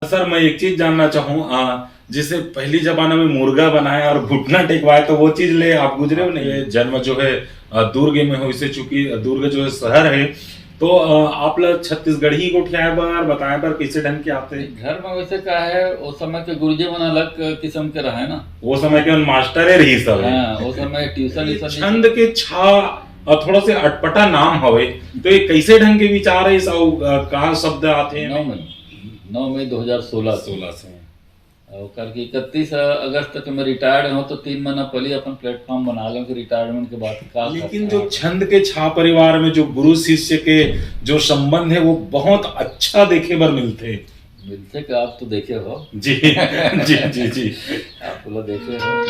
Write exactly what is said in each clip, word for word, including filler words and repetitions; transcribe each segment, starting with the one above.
Sir, मैं एक चीज जानना चाहूँ, आ, जैसे पहली जमाना में मुर्गा बनाए और घुटना टेकवाए, तो वो चीज ले आप गुजरे हो नहीं? ये जन्म जो है, आ, दुर्ग में हो, इसे चूंकि दुर्ग जो है शहर है, तो आ, आप ला छत्तीसगढ़ी गोठियाए बर, बताए बर कैसे ढंग के आते? घर में वैसे का है, वो समय के गुरुजी मन अलग किस्म के रहे ना। वो समय के मास्टर रही सब। हाँ, वो समय ट्यूशन ये व्यूशन नहीं छंद के छा, और थोड़ा से अटपटा नाम हवे, तो ये कैसे ढंग के विचार है इस, अउ, आ, का शब्द आते हैं? नौ मई, नौ मई दो हज़ार सोलह से। सोलह से। और करके इकतीस अगस्त तक मैं रिटायर्ड हूँ, तो तीन महीना पहले अपन प्लेटफॉर्म बना लो कि रिटायरमेंट के बाद का लेकिन करना जो है। छंद के छा परिवार में जो गुरु शिष्य के जो संबंध है, वो बहुत अच्छा देखे बर मिलते। मिलते का आप तो देखे हो। जी, जी, जी, जी। आप लोग देखे हो।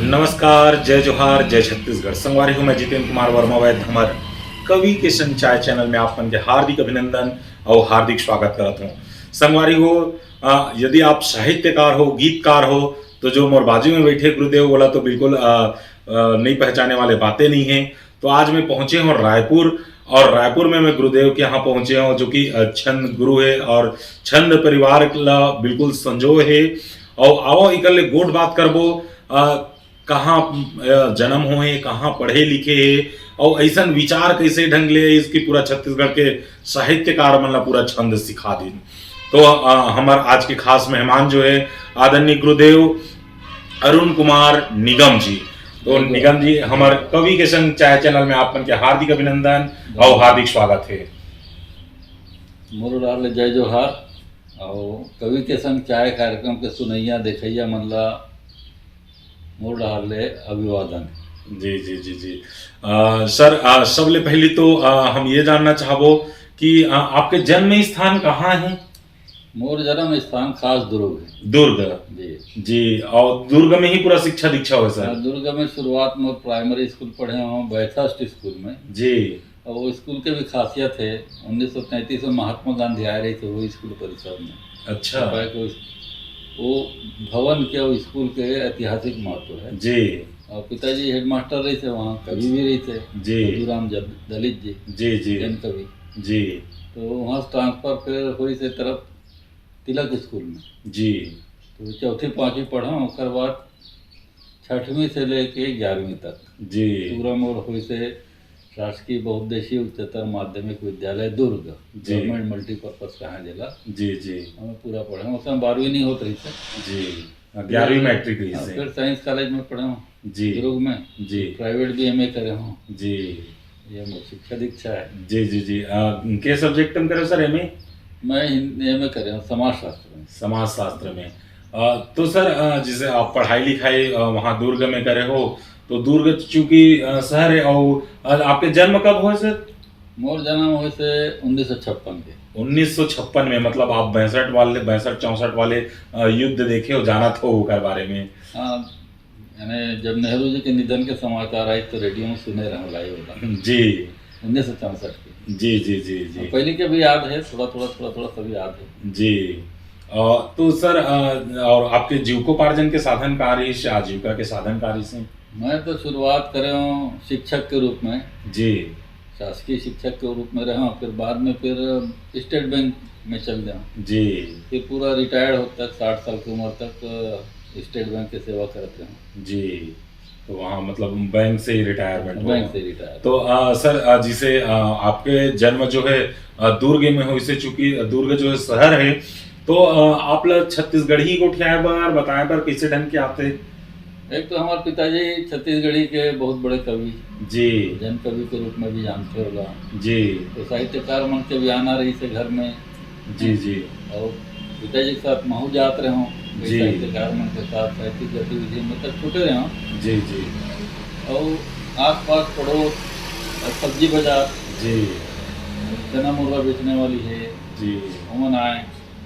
नमस्कार, जय जोहार, जय छत्तीसगढ़। संगवारी हो, मैं जितेंद्र कुमार वर्मा वैद्य, हमर कवि के संग चाय चैनल में आप मन के हार्दिक अभिनंदन और हार्दिक स्वागत करत हूँ। संगवारी हो, अ, यदि आप साहित्यकार हो, गीतकार हो, तो जो मोर बाजू में बैठे गुरुदेव, ओला तो बिल्कुल, अ, अ, नहीं पहचाने वाले बातें नहीं है। तो आज मैं पहुंचे हूँ रायपुर, और रायपुर में मैं गुरुदेव के यहाँ पहुंचे हूँ, जो कि, अ, छंद गुरु है और छंद परिवार ला बिल्कुल संजो है। और आओ, इकर ले गोठ बात करबो, अ, कहाँ, अ, जन्म होए, कहाँ पढ़े लिखे है, और ऐसन विचार कैसे ढंग ले इसकी पूरा छत्तीसगढ़ के साहित्यकार मन ला पूरा छंद सिखा दिन। तो, अ, हमर आज के खास मेहमान जो है आदरणीय गुरुदेव अरुण कुमार निगम जी। तो जय जोहार। निगम जी, हमर कवि के संग चाय चैनल में आप मन के हार्दिक अभिनंदन और हार्दिक स्वागत है। मोर डहर ले जय जोहार, और कवि के संग चाय कार्यक्रम के सुनैया देखैया मन ला मोर डहर ले अभिवादन। जी, जी, जी, जी। अ, सर, अ, सबले पहली तो, अ, हम ये जानना चाहबो कि, अ, आपके जन्म स्थान कहाँ है? मोर जन्म स्थान खास दुर्ग है। दुर्ग? जी। जी, और दुर्ग में ही पूरा शिक्षा दीक्षा हुआ, सर? हाँ, दुर्ग में शुरुआत मोर प्राइमरी स्कूल पढ़े हूँ, बैथर्स्ट स्कूल में। जी। और वो स्कूल के भी खासियत है, उन्नीस सौ तैंतीस में महात्मा गांधी आए रहे थे वो स्कूल परिसर में। अच्छा। वो भवन के और स्कूल के ऐतिहासिक महत्व है। जी। और पिताजी हेडमास्टर रहे थे वहाँ, कवि भी रहे थे, जी। मधुराम जद-, दलित जी, जी, जी। जन कवि। जी। तो वहाँ से ट्रांसफर फिर हुई से तरफ तिलक स्कूल में। जी। तो चौथी पाँचवीं पढ़ा, ओकर बाद छठवीं से लेके ग्यारहवीं तक। जी। पूरा मोर हुई से शासकीय बहुउद्देशीय उच्चतर माध्यमिक विद्यालय दुर्ग, जी। गवर्नमेंट मल्टीपर्पज कहा जेला। जी, जी। हमें पूरा पढ़े, उस समय बारहवीं नहीं होत रही थी। जी। ग्यारहवीं मैट्रिक रही हाँ, से। फिर साइंस कॉलेज में पढ़े हूँ। जी। दुर्ग में। जी। प्राइवेट भी एमए करे हूँ। जी। ये मोर शिक्षा दीक्षा है। जी, जी, जी। अ, के सब्जेक्ट में करे हो सर एमए? मैं हिंद-, एमए करे हूँ समाजशास्त्र में। समाजशास्त्र में। अ, तो सर, अ, जैसे आप पढ़ाई लिखाई, अ, वहाँ दुर्ग में करे हो, तो दुर्ग चूंकि, अ, शहर है, और, अ, आपके जन्म कब हुए सर? मोर जन्म हुए से उन्नीस सौ छप्पन के। उन्नीस सौ छप्पन में, मतलब आप बासठ वाले, बासठ चौसठ वाले, अ, युद्ध देखे हो, जानत हो ओकर बारे में। हाँ, यानी जब नेहरू जी के निधन के समाचार आए तो रेडियो में सुने रहे लाइव वाला। जी। उन्नीस सौ चौसठ के। जी, जी, जी, जी। पहले के भी याद है, थोड़ा, थोड़ा, थोड़ा, थोड़ा सब याद है। जी। अ, तो सर, अ, और आपके जीविकोपार्जन के साधन का रही से, आजीविका के साधन का रही से? मैं तो शुरुआत करे हूँ शिक्षक के रूप में। जी। शासकीय शिक्षक के रूप में रहे हूँ, फिर बाद में फिर स्टेट बैंक में चल गया हूँ। जी। फिर पूरा रिटायर्ड होत तक, साठ साल की उम्र तक, अ, स्टेट बैंक के सेवा करत रहे हूँ। जी। तो वहाँ मतलब बैंक से ही रिटायरमेंट बैंक हुआ। से रिटायर। तो, अ, सर, अ, जिसे, अ, आपके जन्म जो है, अ, दुर्ग में हो, इसे चूंकि दुर्ग जो है शहर है, तो, अ, आप ला छत्तीसगढ़ी गोठियाए बर, बताए बर कैसे ढंग के आते? एक तो हमारे पिताजी छत्तीसगढ़ी के बहुत बड़े कवि, जी। जन कवि के रूप में भी जानते होगा। जी। तो साहित्यकार मन के भी आना रही से घर में। जी, जी। और पिताजी के साथ महू जात रहे हूँ, कोई जी। साहित्यकार मन के साथ साहित्यिक गतिविधि में तक छूटे रहे हूँ। जी, जी। और आसपास पड़ोस और सब्जी बाजार, जी। चना मुर्रा बेचने वाली है, जी। ओमन आए,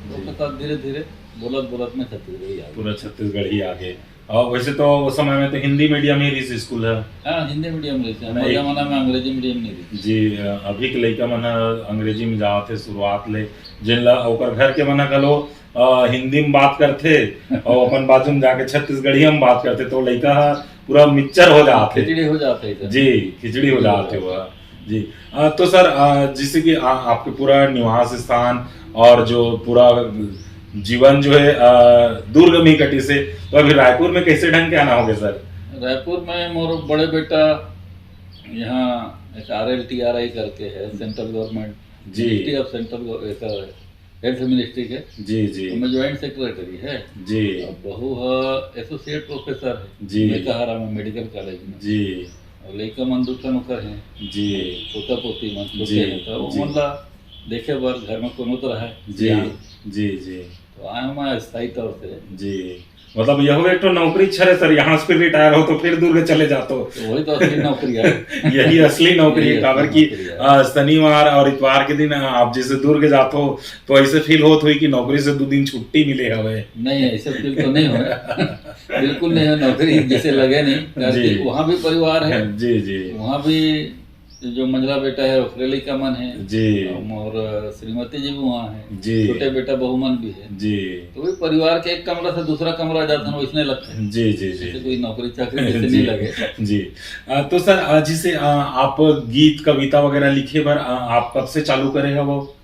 जी। ओकर साथ धीरे-धीरे बोलत-बोलत में छत्तीसगढ़ी आ गई। पूरा छत्तीसगढ़ी आ गए। और वैसे तो उस समय में तो हिंदी मीडियम ही रहिस स्कूल है। हाँ, हिंदी मीडियम रहिस। हमारे नहीं। जमाना में अंग्रेजी मीडियम नहीं रहिस। जी, अ, अभी के लइका मन ह अंग्रेजी में जावत हे शुरुआत ले, जेन ला ओकर घर के मन ह घलो अ, हिंदी में बात करथे और अपन बाजू में जाके छत्तीसगढ़िया में बात करथे, तो लइका ह पूरा मिक्सचर हो जात हे। खिचड़ी हो जात हे इधर। जी, खिचड़ी हो जात हे वह। जी। अ, तो सर, अ, जैसे कि आ, आपके पूरा निवास स्थान और जो पूरा जीवन जो है, अ, दुर्ग में ही कटिस हे, तो अभी रायपुर में कैसे ढंग के आना होगे सर? रायपुर में मोर बड़े बेटा यहाँ एक R L T R I करके है, सेंट्रल गवर्नमेंट, जी। मिनिस्ट्री ऑफ सेंट्रल गव-, एक हेल्थ मिनिस्ट्री के। जी, जी। ओमे ज्वाइंट सेक्रेटरी है। जी। और बहू ह एसोसिएट प्रोफेसर है जी। मेकाहारा में मेडिकल कॉलेज में। जी। और लइका मन दू ठन ओकर हैं। जी। पोता पोती मन छोटे जी, हैं, तो जी। ओमन ला देखे बर घर में कोनो तो रहे। जी, सियान। जी, जी। तो आए हूँ मैं अस्थायी तौर से। जी। मतलब यह एक ठो नौकरी छरे सर, यहाँ से फिर रिटायर हो तो फिर दुर्ग चले जातो। तो वही तो असली नौकरी है। यही असली नौकरी यही है, काबर असली कि, नौकरी है। अ, शनिवार और इतवार के दिन, अ, आप जैसे दुर्ग जातो तो ऐसे फील होत हुई कि नौकरी से दो दिन छुट्टी मिले हवे। नहीं, ऐसे फील तो नहीं होय। बिल्कुल नहीं होय, नौकरी जैसे लगे नहीं, काबर जी। कि वहाँ भी परिवार है। जी, जी। वहाँ भी जो मंझला बेटा है, ओकरे लइका मन है। जी। और मोर श्रीमती जी भी वहाँ है। जी। छोटे बेटा बहू मन भी है। जी। तो वही परिवार के एक कमरा से दूसरा कमरा जात हन, वैसने लगथे। जी, जी, जी, जैसे जी। कोई नौकरी चाकरी जैसे जी। नहीं लगे। जी। अ, तो सर, अ, जैसे, अ, आप गीत, कविता वगैरह लिखे बर, अ, आप कब से चालू करे हवो?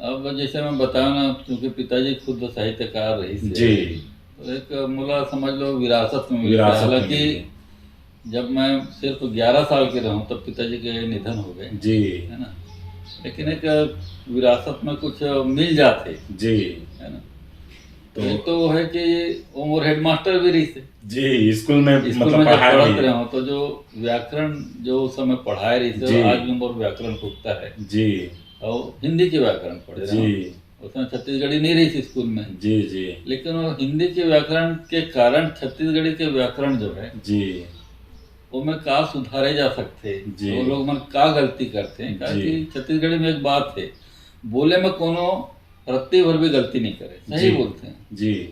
अब जैसे मैं बताया ना, क्योंकि पिताजी खुद साहित्यकार रहिस हे, जी। तो एक मोला समझ लो विरासत में मिल गया। विरासत में हालांकि मिल गया। जब मैं सिर्फ ग्यारह साल के रहूं तब पिताजी के निधन हो गए, जी। है ना? लेकिन एक विरासत में कुछ मिल जाते, जी। है ना? तो तो एक तो वो है कि वो मोर हेडमास्टर भी रहिस हे। जी, स्कूल में स्कूल मतलब में जब पढ़ाए पढ़त भी। रहे हो तो जो व्याकरण जो उस समय पढ़ाए रहिस हे, जी। आज भी मोर व्याकरण खुलता है। जी। और हिंदी के व्याकरण पढ़े रहे हो। जी। उस समय छत्तीसगढ़ी नहीं रहिस स्कूल में। जी, जी। लेकिन वो हिंदी के व्याकरण के कारण छत्तीसगढ़ी के व्याकरण जो है, जी। ओमे का सुधारे जा सकथे, जी। वो लोग मन का गलती करथे, काहे जी। कि छत्तीसगढ़ी में एक बात है, बोले में कोनो रत्ती भर भी गलती नहीं करे, सही जी। बोलथे। जी।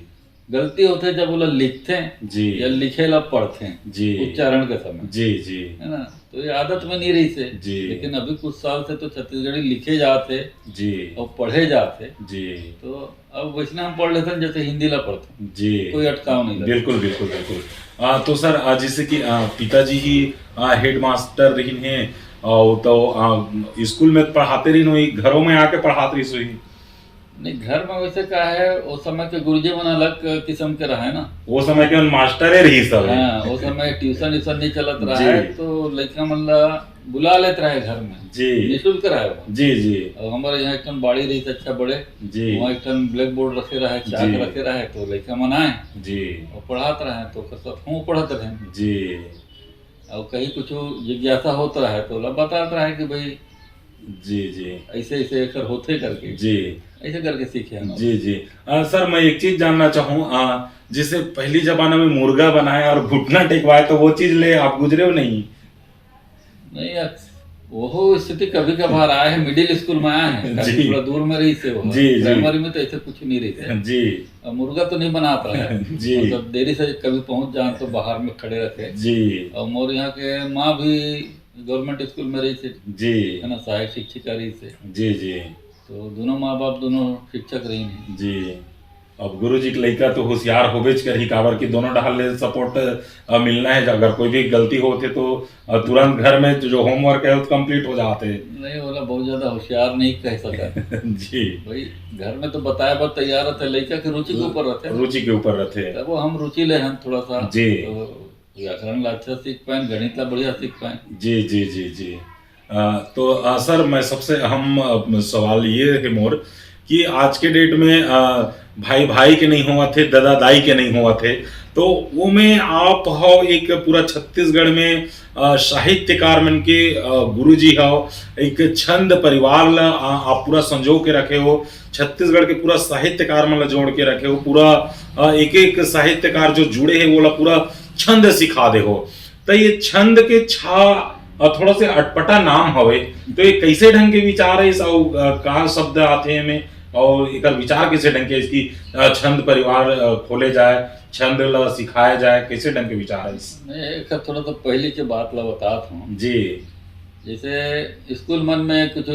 गलती होथे जब ओला लिखथे जी। या लिखे ला पढ़थे, जी। उच्चारण के समय। जी, जी। है ना? तो ये आदत में नहीं रहिस हे। जी। लेकिन अभी कुछ साल से तो छत्तीसगढ़ी लिखे जात हे जी। और पढ़े जात हे। जी। तो अब वैसने हम पढ़ लेथन जैसे हिंदी ला पढ़थन। जी। कोई अटकाव नहीं लगता। बिल्कुल, बिल्कुल, बिल्कुल। आ, तो सर, आ, जैसे कि, आ, पिताजी ही, आ, हेडमास्टर रहिन हे, आ, तो, आ, स्कूल में पढ़ाते रहिन होही, घरों में आके पढ़ात रहिस होही? नहीं, घर में वैसे का है, वो समय के गुरुजी मन अलग किस्म के रहे ना। वो समय के मास्टर ही रहिस हवे। हाँ, वो समय ट्यूशन व्यूशन नहीं चलत रहा जी। है, तो लइका मन ला बुला लेत रहे घर में। जी। निशुल्क रहे वो। जी, जी। और हमारे यहाँ एक ठन बाड़ी रहिस अच्छा बड़े, जी। वहाँ एक ठन ब्लैक बोर्ड रखे रहे, चाक जी। रखे रहे, तो लइका मन आए जी। और पढ़ात रहे, तो ओकर साथ हम पढ़त रहे। जी। और कहीं कुछ जिज्ञासा होत रहे, तो ओला बतात रहे कि भाई जी, जी। ऐसे, ऐसे एकर होथे करके। जी। ऐसे करके सीखे हम। जी, जी। अ, सर, मैं एक चीज जानना चाहूँ, अ, जैसे पहली जमाना में मुर्गा बनाए और घुटना टेकवाए, तो वो चीज ले आप गुजरे हो नहीं? नहीं यार, वो स्थिति कभी कभार आए है, मिडिल स्कूल में आए हैं, काफी जी। थोड़ा दूर में रहिस हे वो। जी, जी। प्राइमरी में तो ऐसे कुछ नहीं रहिस हे। जी। और मुर्गा तो नहीं बनात रहे। जी। मतलब देरी से कभी पहुंच जान तो बाहर में खड़े रहते। जी। और मोर यहाँ के माँ भी गवर्नमेंट स्कूल में रहिस हे। जी। है ना, सहायक शिक्षिका रहिस हे। जी, जी। तो दोनों माँ बाप दोनों शिक्षक रहिन हे। जी। अब गुरुजी के लइका तो होशियार होबेच करही, काबर कि दोनों डहार ले सपोर्ट, अ, मिलना है। अगर कोई भी गलती होथे तो, अ, तुरंत घर में जो, जो होमवर्क है, वो कंप्लीट हो जाते। नहीं, ओला बहुत ज्यादा होशियार नहीं कह सकत। जी। भाई, घर में तो बताए बर तैयार रहते, लइका के रुचि के ऊपर रहते। रुचि के ऊपर रहते। तब वो हम रुचि ले हन थोड़ा सा। जी। तो व्याकरण ला अच्छा सीख पाएन, गणित ला बढ़िया सीख पाएन। जी, जी, जी, जी। अ, तो, अ, सर, मैं सबसे अहम, अ, सवाल ये है मोर कि आज के डेट में, अ, भाई भाई के नहीं होवत हे, दादा दाई के नहीं होवत हे, तो वो में आप हो एक पूरा छत्तीसगढ़ में, अ, साहित्यकार मन के, अ, गुरुजी हो, एक छंद परिवार ला, अ, आप पूरा संजो के रखे हो, छत्तीसगढ़ के पूरा साहित्यकार मन ला जोड़ के रखे हो, पूरा, अ, एक एक साहित्यकार जो जुड़े हे, वो ला पूरा छंद सिखा दे हो। त ये छंद के छा, अ, थोड़ा से अटपटा नाम हवे, तो ये कैसे ढंग के विचार है इस, अउ, अ, का शब्द आथे एमे, अउ एकर विचार कैसे ढंग के इसकी, अ, छंद परिवार, अ, खोले जाए, छंद ला सिखाया जाए, कैसे ढंग के विचार है इस? मैं एक थोड़ा सा पहले के बात ला बतात हूँ। जी। जैसे स्कूल मन में कुछ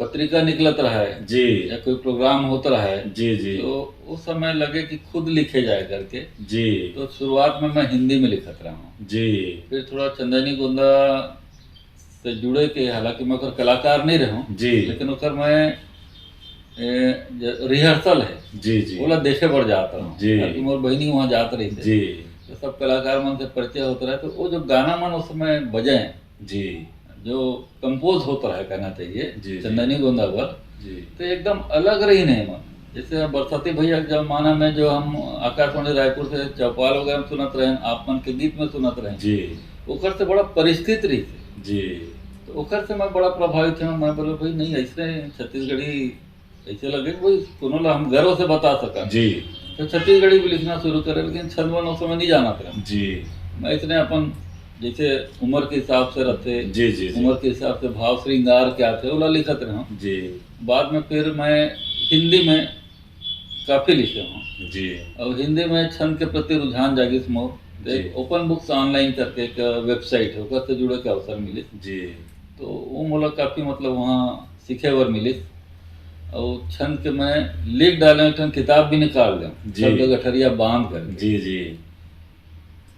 पत्रिका निकलत रहे जी। या कोई प्रोग्राम होत रहे, जी, जी। तो उस समय लगे कि खुद लिखे जाए करके। जी। तो शुरुआत में मैं हिंदी में लिखत रहा हूँ। जी। फिर थोड़ा चंदैनी गोंदा से जुड़े के, हालांकि मैं ओकर कलाकार नहीं रहूँ, जी। लेकिन ओकर मैं, ए, ज-, रिहर्सल है, जी, जी। ओला देखे बर जात रहूँ, जी। ताकि मोर बहिनी वहाँ जात रही थी। जी। तो सब कलाकार मन से परिचय होता रहे, तो वो जो गाना मन उस समय बजे, जी। जो कंपोज होता रहे, कहना चाहिए, जी, जी। चंदैनी गोंदा बर, जी। तो एकदम अलग रही नहीं मन। जैसे अब बरसाती भैया के जमाना में जो हम आकाशवाणी रायपुर से चौपाल वगैरह में सुनत रहे, आप मन के गीत में सुनत रहे, जी। ओकर से बड़ा परिष्कृत रही थे। जी। तो ओकर से मैं बड़ा प्रभावित हूँ। मैं बोले, "भाई नहीं, ऐसे छत्तीसगढ़ी ऐसे लगे कि भाई कोनो ला हम गर्व से बता सकन।" जी। तो छत्तीसगढ़ी भी लिखना शुरू करे, लेकिन छंद मन उस समय नहीं जानत रहे। जी। मैं इतने अपन जैसे उम्र के हिसाब से रहते, जी, जी, जी। उम्र के हिसाब से भाव श्रृंगार क्या थे, ओला लिखत रहे। जी। बाद में फिर मैं हिंदी में काफी लिखे हूँ। जी। और हिंदी में छंद के प्रति रुझान जागिस मोर। तो एक जी। ओपन बुक्स ऑनलाइन करके एक वेबसाइट है, ओकर से जुड़े के अवसर मिलिस। जी। तो वो मोला काफी, मतलब, वहाँ सीखे बर मिलिस। और छंद के मैं लिख डाले, एक ठन किताब भी निकाल लें, जी। छंद गठरिया बांध करके। जी, जी।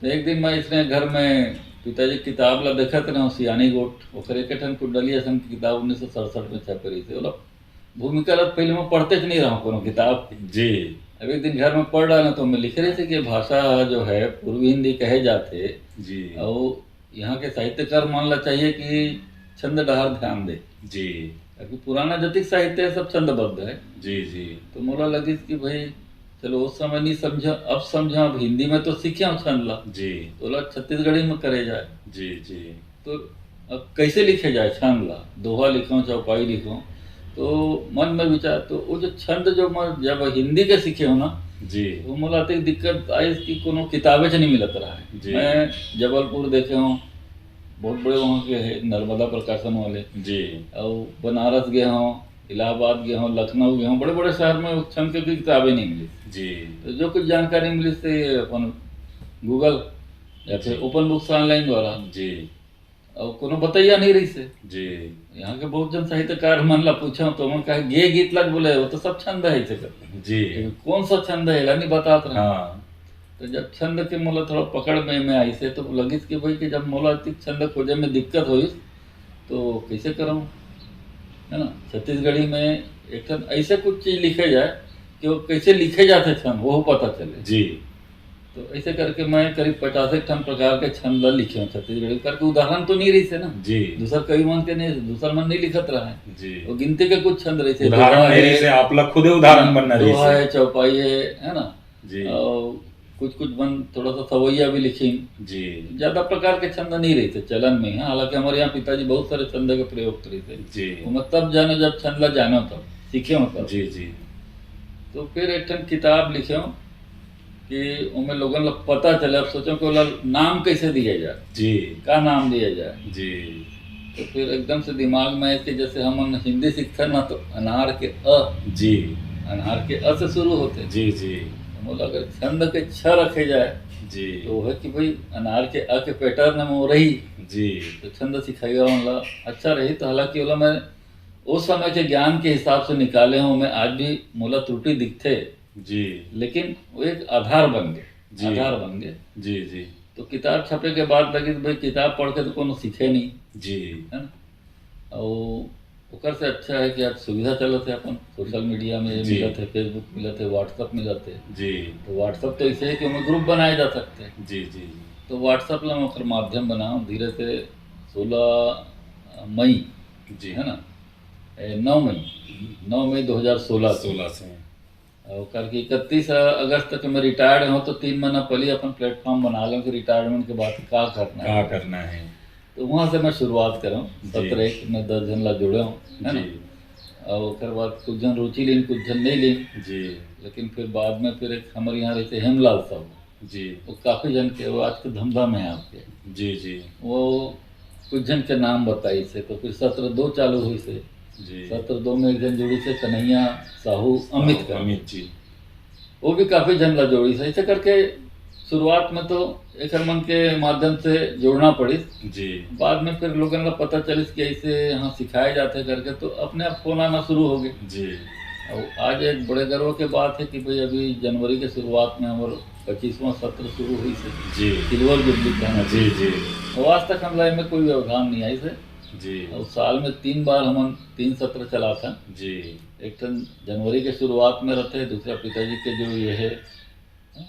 तो एक दिन मैं इसने घर में पिताजी किताब ला देखत रहूं, सियानी गोठ, ओकर एक ठन कुंडली असन की किताब उन्नीस सौ सड़सठ में छपे रही थी। ओला भूमिका ला पहले मैं पढ़ते च नहीं रहूं कोनो किताब के। जी। अब एक दिन घर में पढ़ डाले तो मैं लिखे रही थी कि भाषा जो है पूर्वी हिंदी कहे जाते। जी। और यहाँ के साहित्यकार मन ला चाहिए कि छंद डहर ध्यान दे। जी। क्योंकि पुराना जतिक साहित्य है, सब छंदबद्ध है। जी, जी। तो मोला लगिस कि भाई, चलो, उस समय नहीं समझा, अब समझा, अब हिंदी में तो सीखे हो छंद ला। जी। तो ओला छत्तीसगढ़ी में करे जाए। जी, जी। तो अब कैसे लिखे जाए छंद ला? दोहा लिखो, चौपाई लिखो, तो मन में विचार, तो वो जो छंद जो मैं जब हिंदी के सीखे हो ना, जी। वो मोला अतेक दिक्कत आई कि कोनो किताबे च नहीं मिलत रहा है। जी। मैं जबलपुर देखे हूँ, बहुत बड़े वहाँ के है, नर्मदा प्रकाशन वाले। जी। और बनारस गए हों, इलाहाबाद गए हों, लखनऊ गए हों, बड़े-बड़े शहर में उस छंद के भी किताबें नहीं मिली। जी। तो जो कुछ जानकारी मिली से अपन Google या फिर जी। Open Books online द्वारा। जी। और कोनो बतैया नहीं रही से। जी। यहाँ के बहुत जन साहित्यकार मन ला पूछा तो मन कहे, "ये गीत लग बोले, वो तो सब छंद है इसे कर।" जी। लेकिन कौन सा छंद है, एला नहीं बतात रहे। हाँ। तो जब छंद के मोला थोड़ा पकड़ में, में आई से, तो लगिस कि भाई कि जब मोला अतिक छंद खोजे में दिक्कत होइस, तो कैसे करूँ, है ना? छत्तीसगढ़ी में एक ठन ऐसे कुछ चीज लिखे जाए कि वो कैसे लिखे जाते छंद, वो पता चले। जी। तो ऐसे करके मैं करीब पचास एक ठन प्रकार के छंद लिखे हूँ छत्तीसगढ़ी करके। उदाहरण तो नहीं रही से ना। जी। दूसर कवि मन के नहीं, दूसर मन नहीं लिखत रहा है। जी। वो गिनती के कुछ छंद रही से, उदाहरण दोहा नहीं रही है, से, आप ला खुदे उदाहरण हाँ, बनना रही दोहा से। है, चौपाई है, है ना? जी। और कुछ कुछ मन थोड़ा सा सवैया भी लिखिन। जी। ज्यादा प्रकार के छंद नहीं रही थे चलन में, हाँ, हालांकि हमारे यहाँ पिताजी बहुत सारे छंद के प्रयोग करी थे। जी। वो मैं तब जाने जब छंद ला जाने तब सीखे हो तब। जी, जी। तो फिर एक ठन किताब लिखे हो कि ओमे लोगन ला पता चले। अब सोचो कि ओला नाम कैसे दिया जाए? जी। का नाम दिया जाए? जी। तो फिर एकदम से दिमाग में आए कि जैसे हमन हिंदी सीखथन ना, तो अनार के अ, जी। अनार के अ से शुरू होथे। जी, जी। तो मोला अगर छंद के छ रखे जाए, जी। तो वो है कि भाई अनार के अ के pattern में वो रही, जी। तो छंद सिखाइया मन ला अच्छा रही। तो हालांकि ओला मैं उस समय के ज्ञान के हिसाब से निकाले हूँ, मैं आज भी मोला त्रुटि दिखथे, जी। लेकिन वो एक आधार बन गए, जी। आधार बन गए। जी, जी। तो किताब छपे के बाद लगिस भाई किताब पढ़ के तो कोनो सीखे नहीं। जी। है ना? और ओकर से अच्छा है कि आज सुविधा चलत है, अपन social media में जी। मिलत है, Facebook मिलत है, WhatsApp मिलत है। जी। तो WhatsApp तो ऐसे है कि ओमे group बनाए जा सकते हैं। जी, जी, जी। तो WhatsApp ला मैं ओकर माध्यम बनाऊं धीरे से। सोलह मई, जी। है ना? ए, नौ मई, नौ मई दो हज़ार सोलह से। सोलह से। और करके इकतीस अगस्त तक मैं retired हूँ, तो तीन महीना पहले अपन platform बना लूँ कि retirement के बाद का करना है। का करना है। तो वहाँ से मैं शुरुआत करूँ, जी। सत्रह एक में दस जन ला जुड़े हूँ, है ना? जी। और ओकर बाद कुछ जन रुचि लीन, कुछ जन नहीं लीन। जी। लेकिन फिर बाद में फिर एक हमारे यहाँ रहते हेमलाल साहब, जी। वो काफी जन के, वो आज के धमधा में है आपके। जी, जी। वो कुछ जन के नाम बताई से, तो फिर सत्र दो चालू हुई से। जी। सत्र दो में एक जन जुड़ी से कन्हैया साहू अमित साहू का। अमित जी। वो भी काफी जन ला जोड़ी से। ऐसे करके शुरुआत में तो एकर मन के माध्यम से जोड़ना पड़िस। जी। बाद में फिर लोगन ला पता चलिस कि ऐसे यहाँ सिखाए जाथे करके, तो अपने आप फोन आना शुरू हो गए। जी। और आज एक बड़े गर्व के बात है कि भाई अभी जनवरी के शुरुआत में हमर पच्चीसवाँ सत्र शुरू होइस हे। जी। सिल्वर जुबली कहना जी, चाहिए। जी। और आज तक हमला एमे कोई व्यवधान नहीं आइस हे। जी। और साल में तीन बार हमन तीन सत्र चलाथन। जी। एक ठन जनवरी के शुरुआत में रहथे, दूसरा पिताजी के जो ये है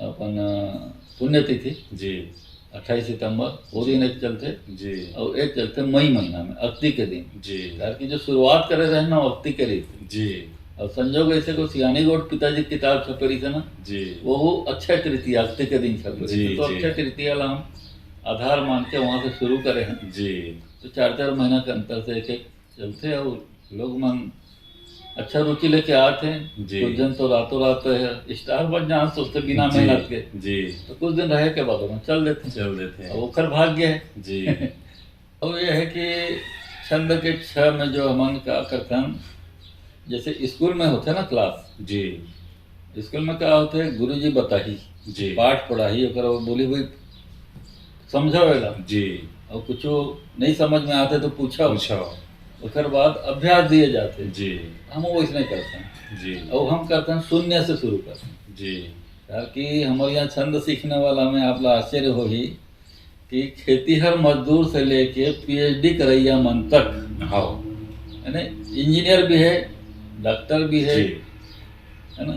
अपन, अ, पुण्यतिथि जी। अट्ठाईस सितंबर, वो जी। दिन एक चलथे जी। और एक चलथे मई महीना में अक्ति के दिन। जी। काबर कि जो शुरुआत करे रहे ना, वो अक्ति के रहिथे। जी। और संजोग ऐसे को सियानी गोठ पिताजी की किताब छपे रहिथे ना, जी। वो अच्छा तृतीया अक्ति के दिन छपे रहिथे। जी, तो जी। अच्छा तृतीया ला हम आधार मान के वहाँ से शुरू करे हैं। जी। तो चार चार महीना के अंतर से एक एक चलथे और लोग मन अच्छा रुचि लेके आत हे। जी। कुछ जन तो रातों रात स्टार बन जात सोचथे बिना जी, मेहनत के। जी। तो कुछ दिन रहे के बाद ओमन चल देथे। चल देथे। अब ओखर भाग्य है। जी। अब ये है कि छंद के छह में जो हमन का करथन, जैसे स्कूल में होथे ना क्लास, जी। स्कूल में का होथे, गुरुजी बताही, जी। पाठ पढ़ाही, ओकर बाद बोली, "भाई, समझाओ एला।" जी। और कुछ नहीं समझ में आथे तो पूछो। पूछो। ओकर बाद अभ्यास दिए जाथे। जी। हम वैसने करथन। जी। और हम करथन शून्य से शुरू करथन। जी। काबर कि हमर यहाँ छंद सीखने वाला में आप ला आश्चर्य होही कि खेतीहर मजदूर से लेके पीएचडी करैया मन तक, हाँ। यानी इंजीनियर भी है, डॉक्टर भी है, जी। है ना,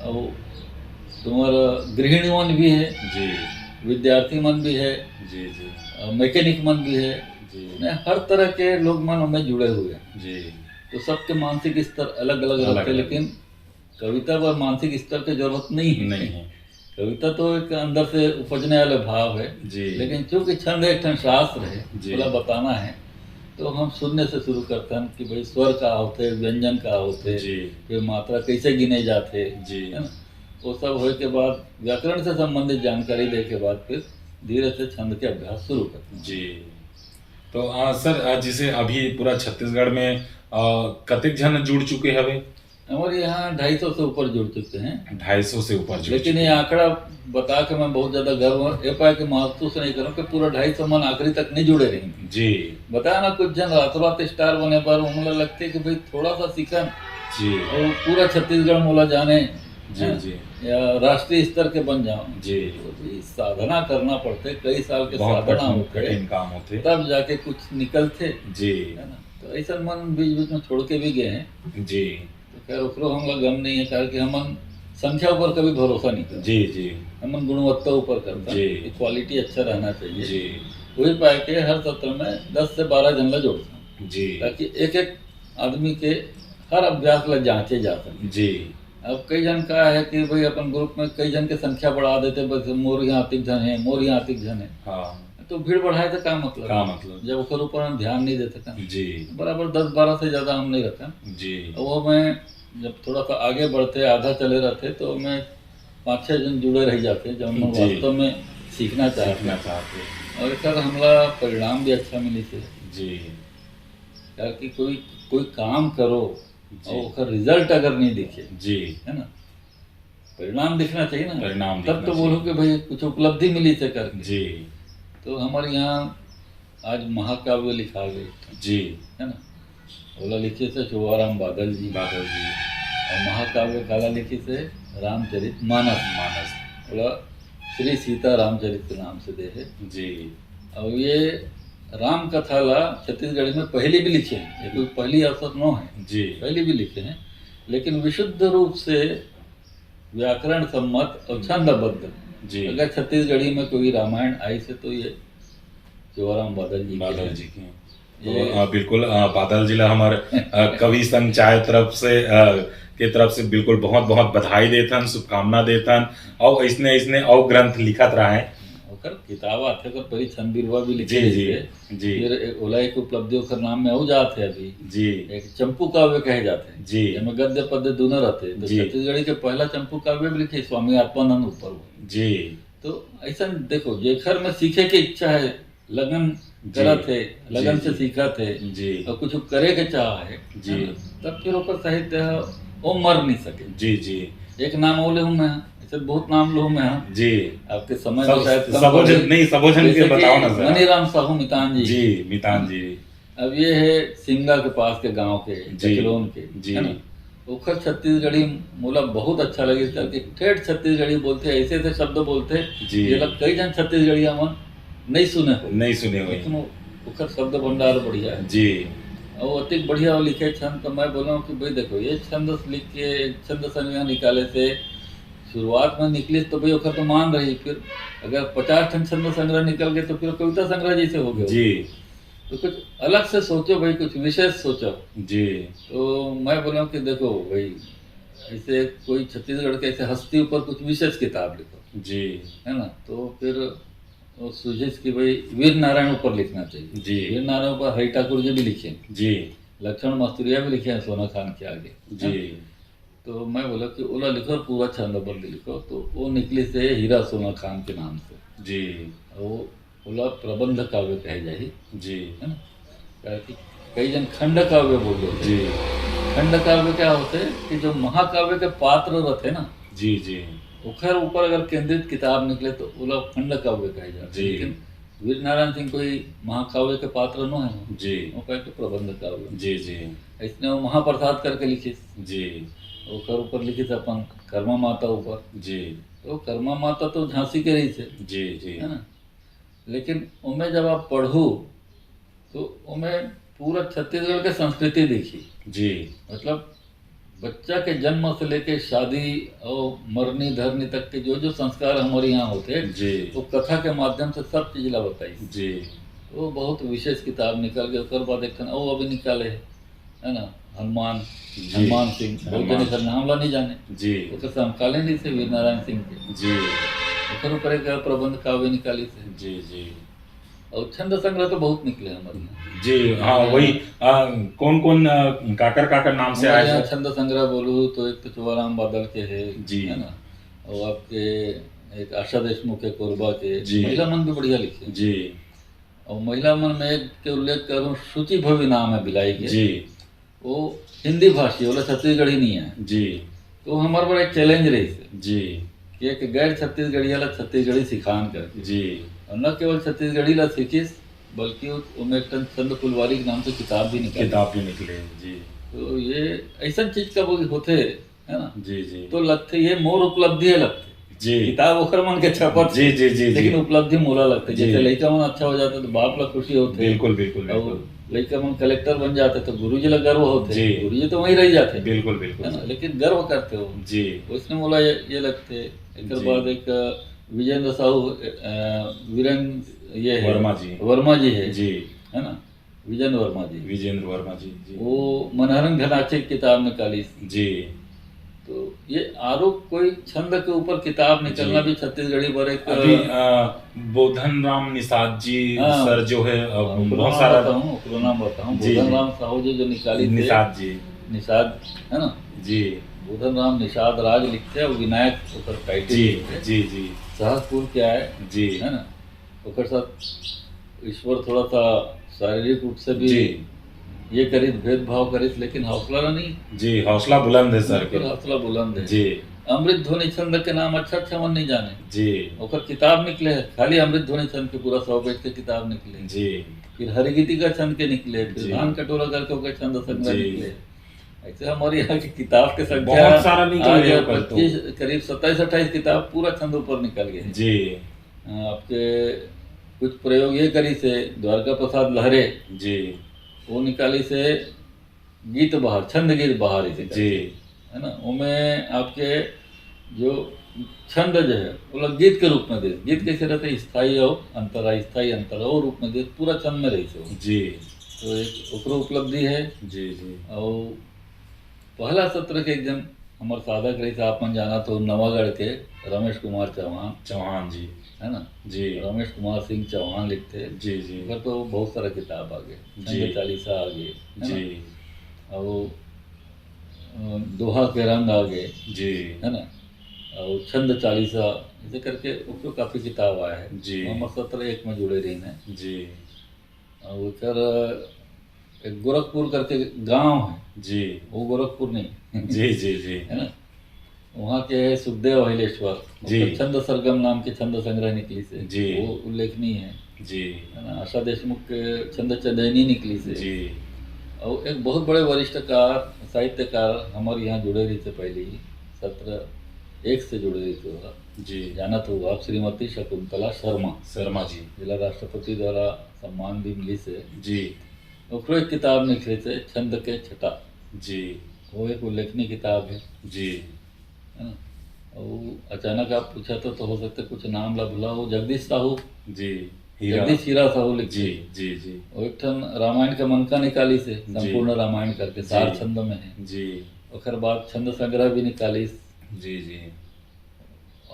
और तुम्हारा गृहिणी मन भी है, जी। विद्यार्थी मन भी है, जी, जी। और मैकेनिक मन भी है, जी। यानी हर तरह के लोग मन उनमें जुड़े हुए हैं। जी। तो सबके मानसिक स्तर अलग-अलग अलग-अलग। रहते, लेकिन कविता बर मानसिक स्तर के जरूरत नहीं है। नहीं है। कविता तो एक अंदर से उपजने वाले भाव है, जी। लेकिन चूंकि छंद एक ठन शास्त्र है, जी। पूरा बताना है, तो हम शून्य से शुरू करते हैं कि भाई स्वर का होते, व्यंजन का होते, जी। फिर मात्रा कैसे गिने जाते, जी। है ना? वो सब होए के बाद व्याकरण से संबंधित जानकारी दे के बाद फिर धीरे से छंद के अभ्यास शुरू करते हैं। जी। तो, आ, सर, आ, जैसे अभी पूरा छत्तीसगढ़ में, आ, कतेक झन जुड़ चुके हवे? हमारे यहाँ ढाई सौ से ऊपर जुड़ चुके हैं। ढाई सौ से ऊपर जुड़ लेकिन चुके ये हैं। आंकड़ा बता के मैं बहुत ज्यादा गर्व, ये पाए के महसूस नहीं करूँ कि पूरा ढाई सौ मन आखिरी तक नहीं जुड़े रहेंगे। जी। बताया ना, कुछ जन रातों रात स्टार बने पर उन्हें लगते कि भाई थोड़ा सा सीखन जी। और पूरा छत्तीसगढ़ मोला जाने, जी, हैं? जी। या राष्ट्रीय स्तर के बन जाओ। जी। तो ये साधना करना पड़ते, कई साल के बहुत साधना कठिन, होते, कठिन काम होते। तब जाके कुछ निकलते। जी। है ना? तो ऐसा मन बीच बीच में छोड़ के भी गए हैं। जी। तो खैर, ओकरो हमला गम नहीं है, काहे कि हमन संख्या ऊपर कभी भरोसा नहीं करते। जी, जी। हमन गुणवत्ता ऊपर करते हैं जी। कि क्वालिटी अच्छा रहना चाहिए। जी। वही पाए के हर सत्र में दस से बारह जन ला जोड़ते हैं। जी। ताकि एक एक आदमी के हर अभ्यास ला जांचे जा सके। जी। अब कई जन का है कि भाई अपन ग्रुप में कई जन के संख्या बढ़ा देते, बस मोर यहाँ अतिक जन है, मोर यहाँ अतिक जन है। हाँ। तो भीड़ बढ़ाए तो का मतलब? का मतलब? जब ओकर ऊपर हम ध्यान नहीं देते का। जी। बराबर दस बारह से ज्यादा हम नहीं रखन। जी। और वो मैं जब थोड़ा सा आगे बढ़ते, आधा चले रहते, तो मैं पाँच छह जन जुड़े रह जाते, जब हम जी। वास्तव में सीखना चाहते। सीखना चाहते। और एकर हमला परिणाम भी अच्छा मिली थे। जी। काहे कि कोई, कोई काम करो जी। और ओकर रिजल्ट अगर नहीं दिखे, जी। है ना, परिणाम दिखना चाहिए ना, परिणाम तब दिखना तो बोलो चाहिए। कि भाई कुछ उपलब्धि मिली थे करके। जी। तो हमारे यहाँ आज महाकाव्य लिखा गया, जी। है ना, ओला लिखे थे चोवाराम बादल जी। बादल जी। और महाकाव्य काला लिखे थे रामचरित मानस। मानस। ओला श्री सीता रामचरित के नाम से दे है। जी। और ये राम कथा ला छत्तीसगढ़ी में पहली भी लिखे हैं, ये कोई पहली अवसर नो है। जी। पहली भी लिखे हैं, लेकिन विशुद्ध रूप से व्याकरण सम्मत और छंदबद्ध। जी। अगर छत्तीसगढ़ी में कोई रामायण आई से तो ये चोराम बादल जी के बादल हैं। जी के हैं। ये तो, अ, बिल्कुल, अ, बादल जी ला हमर, अ, कवि संघ चाय तरफ से, अ, के तरफ से बिल्कुल बहुत बहुत बधाई देथन, शुभकामना देथन। और इसने, इसने और ग्रंथ लिखत रहे। ओकर किताब आथे, ओकर परी छंद बिरवा भी लिखे जी, जी। रहिथे। जी। फिर ए-, ओला एक उपलब्धि ओकर नाम में अउ जात हे अभी। जी। एक चंपू काव्य कहे जाथे। जी। एमे गद्य पद्य दूनों रहथे। तो जी। छत्तीसगढ़ी के पहला चंपू काव्य भी लिखे स्वामी आत्मानंद ऊपर वो। जी। तो ऐसा देखो, जेकर में सीखे के इच्छा है, लगन जी। करत हे, लगन जी, से जी। सीखत हे, जी। और कुछ करे के चाह हे, जी। है ना? तब फिर ओकर साहित्य ह, वो मर नहीं सके। जी, जी। एक नाम और लेहूं मैं, ऐसे बहुत नाम लूं मैं। हाँ, जी। आपके समय सब, तो शायद कम सबो पड़ जन, गई। नहीं, सबो जन के जैसे कि बताओ ना सर। मनीराम साहू मितान जी। जी, मितान जी। अब ये है सिमगा के पास के गांव के, जी। चकलोन के, जी। है ना? ओखर छत्तीसगढ़ी मोला बहुत अच्छा लगे, करके ठेठ छत्तीसगढ़ी बोलते, ऐसे ऐसे शब्द बोलते, जी। ये लोग कई जन छत्तीसगढ़िया मन नहीं सुने हो, नहीं सुने हुए। लेकिन वो, ओखर शब्द भंडार बढ़िया है। जी। और अतिक बढ़िया वो लिखे छंद, तो मैं बोला हूँ कि भाई देखो, ये छंद लिख के, छंद संग्रह निकाले से शुरुआत में निकली तो भाई ओखर तो मान रही, फिर अगर पचास ठन छंद संग्रह निकल गए तो फिर कविता संग्रह जैसे हो गए। जी। तो कुछ अलग से सोचो भाई, कुछ विशेष सोचो। जी। तो मैं बोला कि देखो भाई, ऐसे कोई छत्तीसगढ़ के ऐसे हस्ती ऊपर कुछ विशेष किताब लिखो, जी। है ना? तो फिर वो सुझिस कि भाई वीर नारायण ऊपर लिखना चाहिए। जी। वीर नारायण ऊपर हरि ठाकुर जी भी लिखे, जी। लक्ष्मण मास्तुरिया भी लिखे हैं सोना खान के आगे। जी। तो मैं बोला कि ओला लिखो, पूरा छंदबद्ध लिखो। तो वो निकली से हीरा सोना खान के नाम से। जी। वो ओला प्रबंध काव्य कहे जाही, जी। है ना? काहे कि कई जन खंड काव्य बोल देते। जी। खंड काव्य क्या होते कि जो महाकाव्य के पात्र रहते ना, जी, जी। ओखर ऊपर अगर केंद्रित किताब निकले तो ओला खंड काव्य कहे जाते। जी। लेकिन वीर नारायण सिंह कोई महाकाव्य के पात्र नो है, जी। वो कहे कि प्रबंध काव्य। जी, जी। इसने वो महाप्रसाद करके लिखिस, जी। ओखर ऊपर लिखिस अपन कर्मा माता ऊपर। जी। तो कर्मा माता तो झांसी के रहिस हे, जी, जी। है ना? लेकिन ओमे जब आप पढ़ू तो ओमे पूरा छत्तीसगढ़ के संस्कृति देखी। जी। मतलब बच्चा के जन्म से लेके शादी और मरनी धरनी तक के जो जो संस्कार हमारे यहाँ होते, जी। वो कथा के माध्यम से सब चीज ला बताई। जी। वो बहुत विशेष किताब निकल गए। ओकर बाद एक ठन वो अभी निकाले है, है ना, हनुमान, जी। हनुमान सिंह, बहुत हनुमान। जने कर नाम ला नहीं जाने। जी। ओकर समकालीन से वीर नारायण सिंह के। जी। ओकर ऊपर एक प्रबंध काव्य निकाली से। जी, जी। और छंद संग्रह तो बहुत निकले हमारे यहाँ। जी, हाँ, वही, आ, कौन-कौन, आ, काकर, काकर नाम से हमारे आए यहाँ सर? छंद संग्रह बोलू तो एक तो चुआराम बादल के है, जी। है ना, और आपके एक आशा देशमुख के, कोरबा के, जी। महिला मन भी बढ़िया लिखे। जी। और महिला मन में एक के उल्लेख करूँ, शुचि भवी नाम है भिलाई के। जी। वो हिंदी भाषी, ओला छत्तीसगढ़ी नहीं है। जी। तो हमारे बड़ा एक challenge रही से जी। कि एक गैर छत्तीसगढ़िया ला छत्तीसगढ़ी सिखान करके। जी। और न केवल छत्तीसगढ़ी ला सीखिस, बल्कि वो, ओमे एक ठन छंद फुलवारी के नाम से किताब भी निकली। किताब भी निकले, जी। तो ये ऐसा चीज का वो होते, है ना? जी, जी। तो लगते ये मोर उपलब्धि है लगते। जी। किताब ओकर मन के छपत जी, जी, जी, जी। लेकिन उपलब्धि मोला लगते। जी। जैसे लइका मन अच्छा हो जाते तो बाप ला खुशी होते। बिल्कुल, बिल्कुल, और बिल्कुल। लइका मन कलेक्टर बन जाते तो गुरु जी ला गर्व होते। जी। गुरु जी तो वहीं रह जाते। बिल्कुल, बिल्कुल, है ना? सर। लेकिन गर्व करते हो। जी। उसने मोला ये, ये लगते। एक जी। बाद एक, अ, विजेंद्र साहू, अ, वीरेंद्र ये है। वर्मा जी। वर्मा जी है। जी। है ना? विजेंद्र वर्मा जी। विजेंद्र वर्मा जी, जी। वो मनहरन घनाचे की किताब निकाली। जी। तो ये आरो कोई छंद के ऊपर किताब निकलना जी। भी छत्तीसगढ़ी पर एक, अभी, अ, बोधन राम निषाद जी हाँ। सर जो है, अ, हाँ, ओकरो बहुत नाम सारा बताऊं, ओकरो नाम बताऊं। जी, बोधन जी। राम साहू जी जो निकाली थे, निषाद जी। निषाद, है ना? जी। बोधन राम निषाद राज लिखते हैं, विनायक ओकर टाइटल जी, लिखते हैं। जी, जी। सहसपुर के आए, जी। है ना? ओकर साथ ईश्वर थोड़ा सा शारीरिक रूप से भी जी। ये करिस, भेदभाव करिस, लेकिन हौसला नहीं। जी, हौसला बुलंद है सर बिल्कुल के। हौसला बुलंद है। जी। अमृत ध्वनि छंद के नाम अच्छा अच्छा मन नहीं जाने। जी। ओकर किताब निकले है, खाली अमृत ध्वनि छंद के पूरा सौ पेज के किताब निकले। जी। फिर हरिगीतिका छंद के निकले, फिर जी। धान कटोरा करके ओकर छंद संग्रह जी। निकले। ऐसे हमारे यहाँ की किताब के संख्या बहुत सारा निकल आज गया ओकर तो। पच्चीस, करीब सत्ताईस अट्ठाईस किताब पूरा छंद ऊपर निकल गए। जी। अ, आपके कुछ प्रयोग ये करी से द्वारका प्रसाद लहरे, जी। वो निकाली से गीत बहार, छंद गीत बहार इसे कहते जी। हैं, है ना? ओमे आपके जो छंद जो है, वो लोग गीत के रूप में दे, गीत कैसे रहते हैं, स्थायी और अंतरा, स्थायी अंतरा, वो रूप में दे, पूरा छंद में रही से वो। जी। तो एक ओकरो उपलब्धि है। जी, जी। और पहला सत्र के एक जन हमारे साधक रही थे, आप मन जाना तो नवागढ़ के रमेश कुमार चौहान, चौहान जी। है ना? जी। रमेश कुमार सिंह चौहान लिखते। जी, जी। ओकर तो बहुत सारा किताब आ गए, जी। छंद चालीसा आ गए, है ना? जी। और अ, दोहा के रंग आ गए, जी। है ना? और छंद चालीसा, ऐसे करके ओकरो काफी किताब आया है। जी। वो हमारे सत्र एक में जुड़े रही हैं। जी। और ओकर एक गोरखपुर करके गांव है, जी। वो गोरखपुर नहीं। जी, जी, जी। है ना? वहाँ के सुखदेव अहिलेश्वर, जी। ओकर छंद सरगम नाम के छंद संग्रह निकलिस हे, जी। वो उल्लेखनीय हे। जी। है ना, आशा देशमुख के छंद चंदैनी निकलिस हे। जी। अउ एक बहुत बड़े वरिष्ठ कार, साहित्यकार हमर यहाँ जुड़े रहिस हे पहले ही, सत्र एक से जुड़े रहिस हे ओहा। जी। जानत हो आप, श्रीमती शकुंतला शर्मा, शर्मा जी। जेला राष्ट्रपति द्वारा सम्मान भी मिलिस हे। जी। ओकरो एक किताब निकलिस हे, छंद के छटा। जी। वो एक उल्लेखनीय किताब हे। जी। है ना? अउ अचानक आप पूछा तो, तो हो सकता है कुछ नाम ला भुला हो। जगदीश साहू, जी। हीरा। जगदीश हीरा साहू लिख जी। जी। जी। वो एक ठन रामायण के मनका निकालिस हे, संपूर्ण रामायण करके, सार जी। छंद में है। जी। ओकर बाद छंद संग्रह भी निकालिस। जी। जी।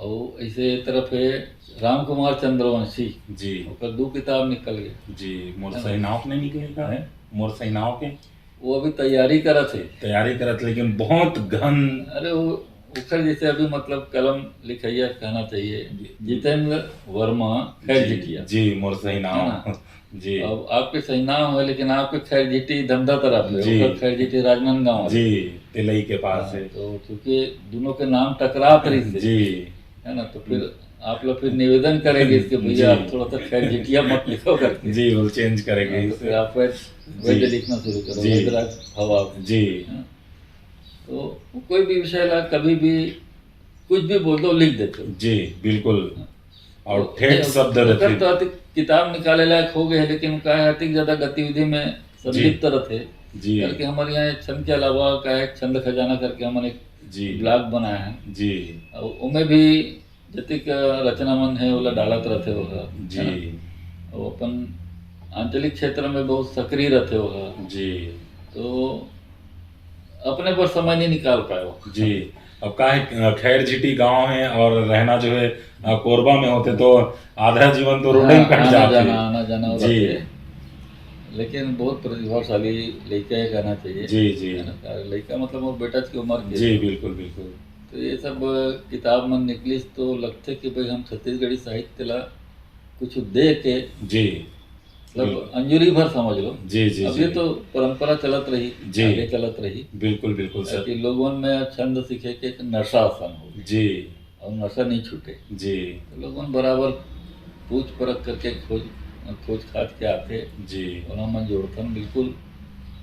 अउ ऐसे तरफ है राम कुमार चंद्रवंशी, जी। ओकर दो किताब निकल गए। जी। मोर हाँ। सही नाव के नहीं निकले का? हैं? मोर सही नाव के? वो अभी तैयारी करत हे। तैयारी करत, लेकिन बहुत घन। अरे, वो ओकर जैसे अभी, मतलब, कलम लिखैया कहना चाहिए, जी। जितेंद्र वर्मा खैर जी। जिटिया। जी। मोर सही नाव। है ना? जी। अब आपके सही नाम है, लेकिन आपके खैर जिटी धमधा तरफ है, जी। ओकर खैर जिटी राजनांदगांव है। जी। तेलई के पास हाँ, है। तो चूंकि दोनों के नाम टकरात रहिस हे, जी। है ना, तो फिर आप लोग फिर निवेदन करेंगे इसके, भैया, जी। आप थोड़ा सा खैर जिटिया मत लिखो करके। जी, वो चेंज करेंगे हाँ, तो इससे। फिर आप वैध, जी। वैध लिखना शुरू करो, जी। वैधराज हवाब। जी। हाँ। तो वो कोई भी विषय ला कभी भी कुछ भी बोल दो, लिख देते हो। जी, बिल्कुल। हाँ। और तो ठेठ ये शब्द ओकर रहते। तो अतिक किताब निकाले लायक हो गए, लेकिन का है, अतिक ज्यादा गतिविधि में संलिप्त रहते। जी। करके हमारे यहाँ एक छंद के अलावा का है, छंद खजाना करके हमन एक जी। ब्लॉग बनाए हैं। जी। और ओमे भी जतिक रचना मन है, ओला डालत रहते हो है, जी। है ना? और अपन आंचलिक क्षेत्र में बहुत सक्रिय रहते हो है। जी। तो अपने पर समय नहीं निकाल पाए हो। जी। अब का है, खैर झिटी गांव है और रहना जो है, अ, कोरबा में होते तो आधा जीवन तो रोडे में हाँ, कट आना जाते। जाना, आना जाना हो जी। रहते। लेकिन बहुत प्रतिभाशाली लड़का है कहना चाहिए। जी, जी। है ना? लड़का मतलब मोर बेटा की उम्र के। जी, बिल्कुल, बिल्कुल। तो ये सब किताब मन निकलिस तो लगथे कि भाई हम छत्तीसगढ़ी साहित्य ला कुछ दे के, जी। मतलब, बिल्कुल। अंजुरी भर समझ लो। जी, जी, अब जी। ये तो परंपरा चलत रही, जी। आगे चलत रही। बिल्कुल, बिल्कुल सर। ताकि लोगों में छंद सीखे के एक नशा असन हो जी। और नशा नहीं छूटे। जी। तो लोगों बराबर पूछ परख करके खोज, खोज खाज के आते। जी। ओला मन जोड़थन, बिल्कुल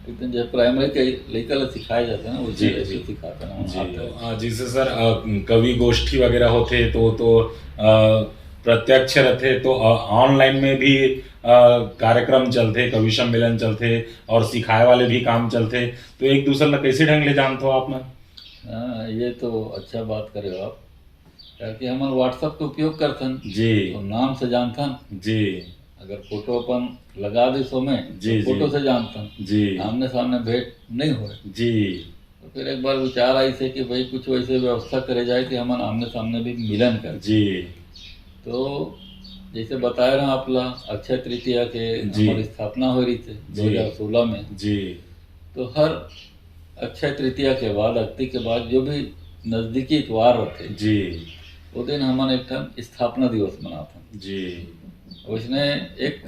एकदम जैसे प्राइमरी के लइका ला सिखाए जाते ना, वैसे, जी, वैसे जी। सिखाते ना, जी। आते हैं। आ, जैसे सर, आ, कवि गोष्ठी वगैरह होते तो, तो, आ, प्रत्यक्ष रहते तो, आ, ऑनलाइन में भी, आ, कार्यक्रम चलते, कवि सम्मेलन चलते और सिखाए वाले भी काम चलते, तो एक दूसरे ला कैसे ढंग ले जानते हो आप में? हाँ, ये तो अच्छा बात करे हो आप, क्योंकि हमन WhatsApp के उपयोग करथन, जी। तो नाम से जानथन। जी। अगर फोटो अपन लगा दे सो में, जी, तो फोटो जी। से जानथन, जी। आमने सामने भेंट नहीं होए। जी। तो फिर एक बार विचार आइस हे कि भाई कुछ वैसे व्यवस्था करे जाए कि हमन आमने सामने भी मिलन कर। जी। तो जैसे बताए रहा आप ला, अक्षय तृतीया के जी। हमारी स्थापना हो रही थी जी। दो हज़ार सोलह में। जी। तो हर अक्षय तृतीया के बाद, अक्ति के बाद जो भी नजदीकी इतवार होते, जी। वो दिन हमन एक ठन स्थापना दिवस मनाथन। जी। वैसने एक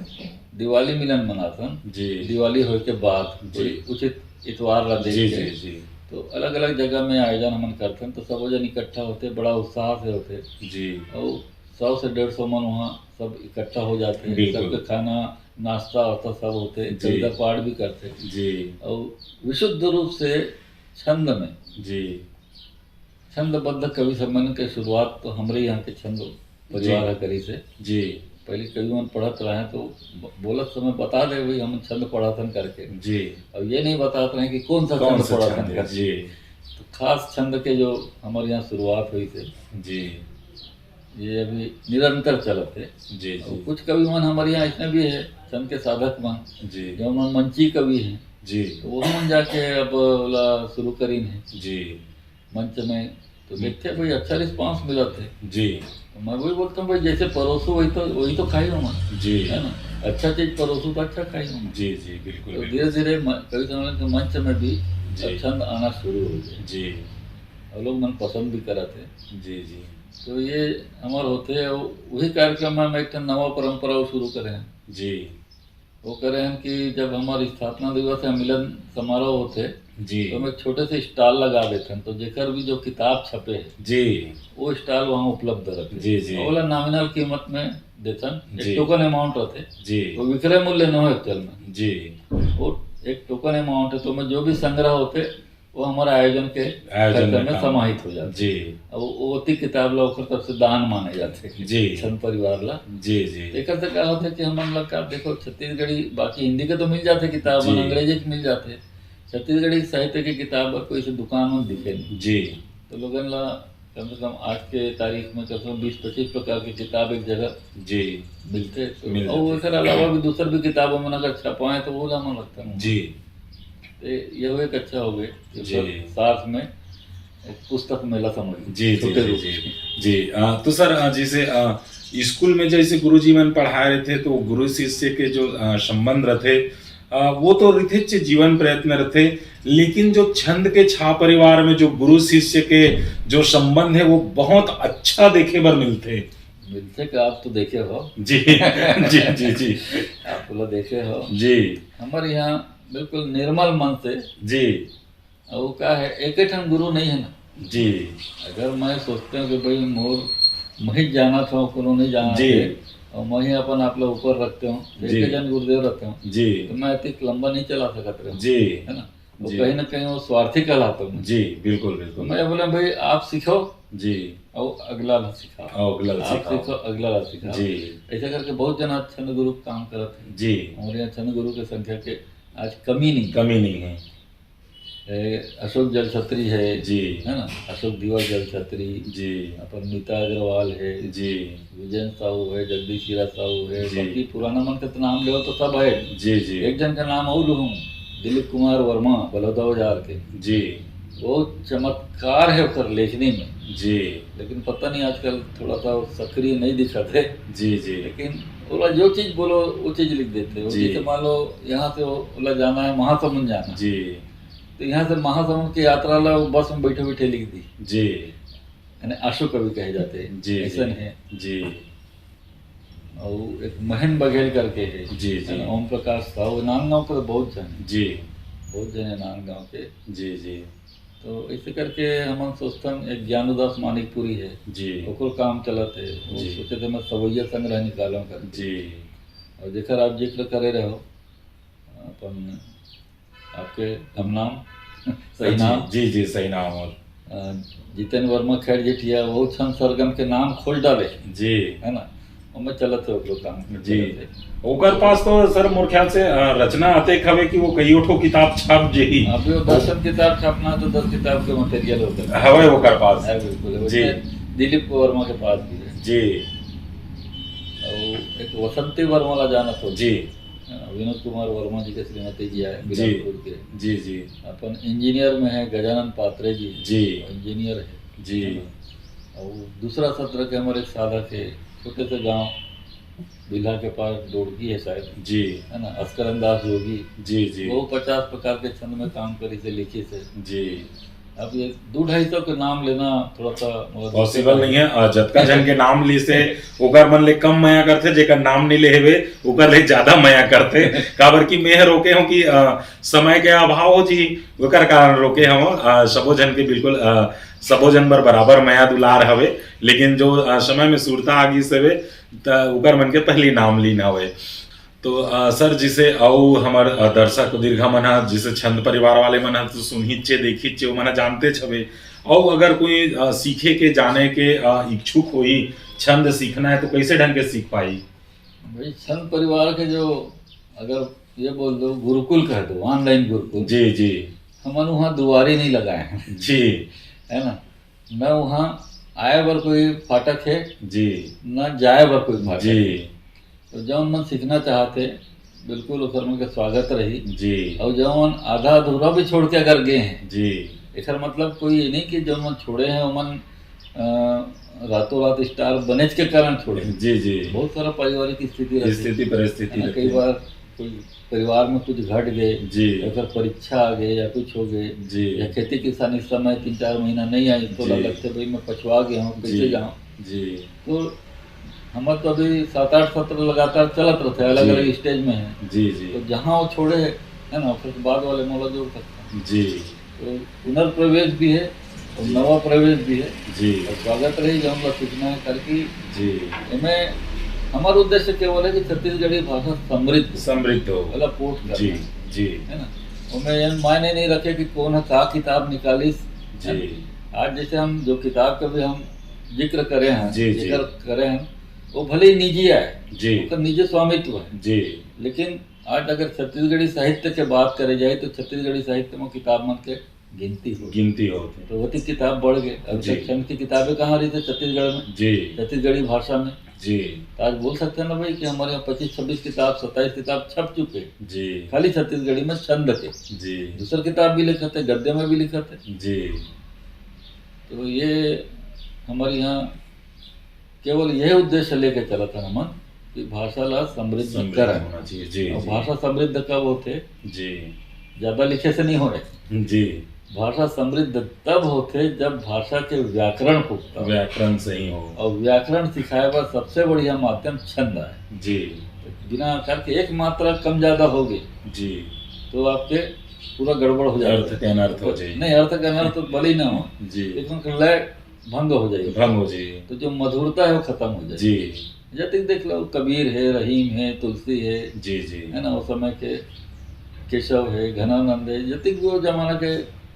दिवाली मिलन मनाथन, जी। दिवाली होए के बाद, जी। कोई उचित इतवार ला देख जी, के। जी, जी। तो अलग-अलग जगह में आयोजन हमन करथन, तो सब जन इकट्ठा होते, बड़ा उत्साह से होते। जी। और सौ से डेढ़ सौ मन वहाँ सब इकट्ठा हो जाते हैं। बिल्कुल। सबके खाना, नाश्ता वास्ता सब होते, जी। कविता पाठ भी करते। जी। और विशुद्ध रूप से छंद में, जी। छंदबद्ध कवि सम्मेलन के शुरुआत तो हमरे यहाँ के छंद परिवार ह करिस हे। जी। पहले कवि मन पढ़त रहे तो ब-, बोलत समय बता दे, "भाई, हम छंद पढ़त हन," करके। जी। अब ये नहीं बतात रहे कि कौन सा कौन छंद सा पढ़त छंद हन है? करके। जी। तो खास छंद के जो हमारे यहाँ शुरुआत हुई थी, जी। ये अभी निरंतर चलत हे। जी, और जी। कुछ कवि मन हमारे यहाँ ऐसने भी हे, छंद के साधक मन, जी। जो मन मंची कवि हे, जी। तो वो मन जाके अब ओला शुरू करिन हे जी। मंच में। तो हम्म। देखते हैं भाई, अच्छा response मिलत हे। जी। तो मैं वही बोलता हूँ भाई, जैसे परोसो वही तो, वही तो खाई हमन। जी। है ना? अच्छा चीज परोसो तो अच्छा खाई हमन। जी, जी, बिल्कुल, तो बिल्कुल। धीरे धीरे म-, कवि सम्मेलन के मंच में भी जी। अब छंद आना शुरू हो गए। जी। और लोग मन पसंद भी करत हे। जी, जी। तो ये हमार होते हे, वही कार्यक्रम में हम एक ठन नवा परंपरा शुरू करे हैं। जी। वो करे हैं कि जब हमार स्थापना दिवस या मिलन समारोह होते, जी। तो हम एक छोटे से स्टॉल लगा देथन, तो जेकर भी जो किताब छपे हे, जी। वो स्टॉल वहाँ उपलब्ध रथे। जी, जी। ओला नॉमिनल कीमत में देथन, एक जी। टोकन अमाउंट रथे। जी। तो विक्रय मूल्य न हो एक्चुअल में। जी। वो एक टोकन अमाउंट है, तो मैं जो भी संग्रह होथे, वो हमारा आयोजन के आयोजन खर्चा में में काम। समाहित हो जाथे। जी। अब वो ओती किताब ला ओकर तरफ से दान माने जाथे। जी। छंद परिवार ला। जी, जी। एकर से का होथे कि हमन ला का, देखो, छत्तीसगढ़ी, बाकी हिंदी के तो मिल जाथे किताब, जी। अंग्रेजी के मिल जाथे। छत्तीसगढ़ी साहित्य के किताब बर कोई से दुकान में दिखे नहीं। जी। तो लोगन ला कम से कम आज के तारीख में कम से कम बीस पच्चीस प्रकार के किताब एक जगह जी। मिलथे। तो मिल अउ जाथे। एकर अलावा भी दूसर भी किताब हमन अगर छपवाएं तो वो ला मन लगता है। जी। तो ये एक अच्छा हो गए कि जी। सब साथ में एक पुस्तक मेला समझ लो, जी, जी, छोटे जी, रूप जी। में। जी, अ, तो सर, अ, जैसे, अ, स्कूल में जैसे गुरुजी मन पढ़ाए रहिथे, तो गुरु शिष्य के जो, अ, संबंध रहिथे, अ, वो तो रहिथेच जीवन प्रयत्न रहिथे, लेकिन जो छंद के छाह परिवार में जो गुरु शिष्य के जो संबंध है, वो बहुत अच्छा देखे बर मिलथे। मिलथे का, आप तो देखे हो। जी, जी, जी, जी। आप लोग देखे हो। जी। हमारे यहाँ बिल्कुल निर्मल मन से जी। अउ का है, एके ठन गुरु नहीं है ना। जी। अगर मैं सोचते हूँ कि भाई मोर, मैं ही जाना था, कोनो नहीं जाना जी। थे, और मैं ही अपन आप लोग ऊपर रखते हूँ, जी। एक जन गुरुदेव रखते हूँ, जी। तो मैं अतिक लंबा नहीं चला सकत रहूँ, जी। है ना? वो जी। कहीं ना कहीं वो स्वार्थी कहलाता हूँ। जी, बिल्कुल, तो बिल्कुल। मैं बोला, "भाई, आप सीखो जी। और अगला ला सिखाओ। और अगला ला आप सिखाओ। सीखो, अगला ला सिखाओ।" जी। ऐसा करके बहुत जना छंद गुरु काम करत हैं। जी। हमारे यहाँ छंद गुरु की संख्या के आज कमी नहीं। कमी नहीं है। ए, अशोक जलछत्री है, जी। है ना? अशोक धीवर जलछत्री, जी। अपन मीता अग्रवाल है, जी। विजयन साहू है, जगदीश हीरा साहू है, जी। बाकी पुराना मन के तो नाम लेवो तो सब है। जी, जी। एक जन का नाम और लूँ, दिलीप कुमार वर्मा, बलौदा बाजार के। जी। वो चमत्कार है ओकर लेखनी में। जी। लेकिन पता नहीं आजकल थोड़ा सा वो सक्रिय नहीं दिखत है। जी, जी। लेकिन ओला जो चीज बोलो, वो चीज लिख देते हैं। वो जी। जैसे मान लो यहाँ से वो, ओला जाना है, महासमुंद जाना है। जी। तो यहाँ से महासमुंद की यात्रा ला वो बस में बैठे बैठे लिख दी। जी। यानी आशु कवि कहे जाते हैं, जी, ऐसा जी। नहीं है। जी। और एक महेंद्र बघेल करके है, जी, है जी। ना, ओम प्रकाश साहू, नांदगांव के तो बहुत जन है। जी। बहुत जन है नांदगांव के। जी, जी। तो ऐसे करके हमन सोचथन, एक ज्ञानदास मानिकपुरी है, जी। ओकर काम चलत है, वो जी। सोचे थे मैं सवैया संग्रह निकालूं करके। जी। और जेकर आप जिक्र करे रहो, अपन आपके हम नाम, सही जी, नाम। जी, जी, सही नाम और अ, जितेन वर्मा खैर जेठिया, वो छंद सरगम के नाम खोज डाले। जी। है ना? ओमे चलत है ओकरो काम, जी। चलत है। ओकर पास तो सर मोर ख्याल से, अ, रचना अतेक हवे कि वो कईयो ठो किताब छप जेही। अभी वो दस ठन किताब छपना है तो दस किताब के मटेरियल होकर हवे ओकर पास। है, बिल्कुल, है। जी। वैसे दिलीप वर्मा के पास भी है। जी। और एक वसंती वर्मा ला जानत हो। जी। है ना, विनोद कुमार वर्मा जी के श्रीमती जी आए, जी। बिलासपुर के। जी, जी। अपन इंजीनियर में है, गजानन पात्रे जी, जी। इंजीनियर है। जी। है ना? और दूसरा सत्र के हमारे एक साधक है, छोटे से गांव, बिल्हा के पास डोड़की है शायद। जी। है ना, अस्करन दास जोगी। जी, जी। वो पचास प्रकार के छंद में काम करी से, लिखी से। जी। अब ये दो ढाई सौ के नाम लेना थोड़ा सा मतलब पॉसिबल नहीं है। अ, जतका झन के नाम ली से, ओकर मन ले कम मया करथे, जेकर नाम नहीं ले हेवे, ओकर ले ज्यादा मया करथे। काबर कि मैं रोके हूँ कि, अ, समय के अभाव हो जी, ओकर कारण रोके हूँ। अ, सबो झन के बिल्कुल, अ, सबो झन बर बराबर मया दुलार हवे, लेकिन जो, अ, समय में सुरता आ गिस हवे, त ओकर मन के पहली नाम लीन हवे। तो, अ, सर, जिसे अउ हमर, अ, दर्शक दीर्घा मन ह, जिसे छंद परिवार वाले मन ह, तो सुनहिचे, देखिचे, वो मन ह जानते छवे। अउ अगर कोई, अ, सीखे के, जाने के, अ, इच्छुक होई, छंद सीखना है, तो कैसे ढंग के सीख पाई? भाई, छंद परिवार के जो, अगर ये बोल दो, गुरुकुल कह दो, ऑनलाइन गुरुकुल। जी, जी। हमन वहाँ दुआरी नहीं लगाए हैं। जी। है ना? न वहाँ आए बर कोई फाटक है, जी। न जाए बर कोई फाटक जी। है। तो जौन मन सीखना चाहते, बिल्कुल ओकर मन के स्वागत रही। जी। और जौन आधा अधूरा भी छोड़ के अगर गए हैं, जी। एकर मतलब कोई ये नहीं कि जौन मन छोड़े हैं, ओमन, अ, रातों रात स्टार बनेच के कारण छोड़े। जी, जी। बहुत सारा पारिवारिक स्थिति रहती है। स्थिति परिस्थिति है ना, रहती कई है। बार कोई परिवार में कुछ घट गए, जी। या फिर परीक्षा आ गए या कुछ हो गए, जी। या खेती किसानी समय तीन चार महीना नहीं आई, तो जी। लगते भाई मैं पछुआ गया हूँ, कैसे जी। जाऊँ? जी। तो हमारे तो अभी सात आठ सत्र लगातार चलत रहते हैं, अलग जी। अलग स्टेज में है। जी, जी। तो जहाँ वो छोड़े है ना, फिर बाद वाले मोला जोड़ सकते हैं। जी। तो पुनर्प्रवेश भी है और जी। नवा प्रवेश भी है। जी। और स्वागत रही जो हमला सूचना है करके जी। एमे हमारा उद्देश्य केवल है कि छत्तीसगढ़ी भाषा समृद्ध हो, समृद्ध हो। वाला पोस्ट करना जी। है, जी। है ना? ओमे ये मायने नहीं रखे कि कौन ह का किताब निकालिस। जी। आज जैसे हम जो किताब के भी हम जिक्र करे हैं, जी, जी। जिक्र करे हैं, वो भले ही निजी आय, जी। ओकर निजी स्वामित्व है, जी। लेकिन आज अगर छत्तीसगढ़ी साहित्य के बात करे जाए तो छत्तीसगढ़ी साहित्य में किताब मन के गिनती हो, गिनती होत हे। तो वो तो किताब बढ़ गए। अब जी। तक छंद की किताबें कहाँ रही थी छत्तीसगढ़ में, जी। छत्तीसगढ़ी भाषा में? जी। तो आज बोल सकते हैं ना भाई कि हमारे यहाँ पच्चीस छब्बीस किताब, सत्ताईस किताब छप चुके हैं जी। खाली छत्तीसगढ़ी में छंद के। जी। दूसर किताब भी लिखत है, गद्य में भी लिखत है। जी। तो ये हमारे यहाँ केवल यह उद्देश्य लेके चलत हन हमन कि भाषा ला समृद्ध समृद्ध करन। होना चाहिए। जी। और जी। भाषा समृद्ध कब होथे? जी। ज्यादा लिखे से नहीं होए। जी। भाषा समृद्ध तब होथे जब भाषा के व्याकरण पुख्ता हो। व्याकरण सही हो। और व्याकरण सिखाए बर सबसे बढ़िया माध्यम छंद आय। जी। बिना आकार के एक मात्रा कम ज्यादा हो गई जी। तो आपके पूरा गड़बड़ हो जाता अर्थ है। के अनर्थ हो जाए। नहीं, अर्थ के अनर्थ तो भले ही ना हो, जी। लेकिन ओकर लय भंग हो जाए, भंग हो जाए। तो जो मधुरता है वो खत्म हो जाए। जी। जतिक देख लो, कबीर है, रहीम है, तुलसी है, जी। जी। है ना, उस समय के केशव है, घनानंद है, जतिक भी वो जमाना के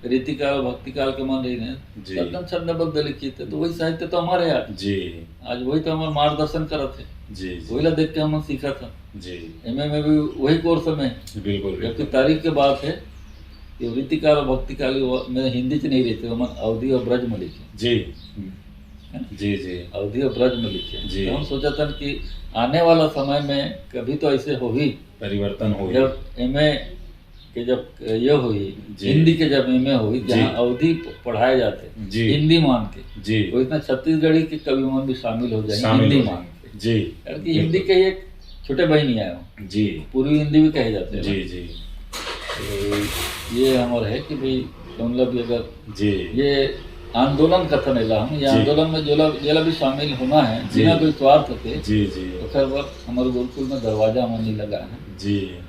रीतिकाल भक्तिकाल के मन रही ने, जी। एकदम छंदबद्ध लिखित है। तो वही साहित्य तो हमारे आज, जी। आज वही तो हमारे मार्गदर्शन करत है, जी। जी। वही ला देख के हमन सीखत हन। जी। एमए में भी वही कोर्स में, बिल्कुल। जबकि बिल्कुल। तारीफ के बात है कि रीतिकाल और भक्तिकाल वो में हिंदी च नहीं रहिथे, ओमन अवधी और ब्रज में लिखे, जी। है ना? जी। जी। अवधी और ब्रज में लिखे। जी। तो हम सोचत हन कि आने वाला समय में कभी तो ऐसे होही, परिवर्तन हो। जब एमए के जब ये होही, जी। हिंदी के जब एमए होही, जी। जहाँ अवधी प-, पढ़ाए जाथे, जी। हिंदी मान के, जी। तो इसमें छत्तीसगढ़ी के कवि मन भी शामिल हो जाएंगे शामिल हिंदी हो मान जाएंगे। के। जी। क्योंकि हिंदी बिल्कुल। के एक छोटे बहिनी आए हो, जी। पूर्वी हिंदी भी कहे जाते हैं। जी। जी। तो ये हमारा है कि भाई, मतलब, अगर जी। ये आंदोलन कथन एला हम, ये जी। आंदोलन में जेला, जेला भी शामिल होना है, जी। बिना कोई स्वार्थ के, जी। जी। ओकर बर हमर गुरुकुल में दरवाजा हमन नहीं लगा है, जी।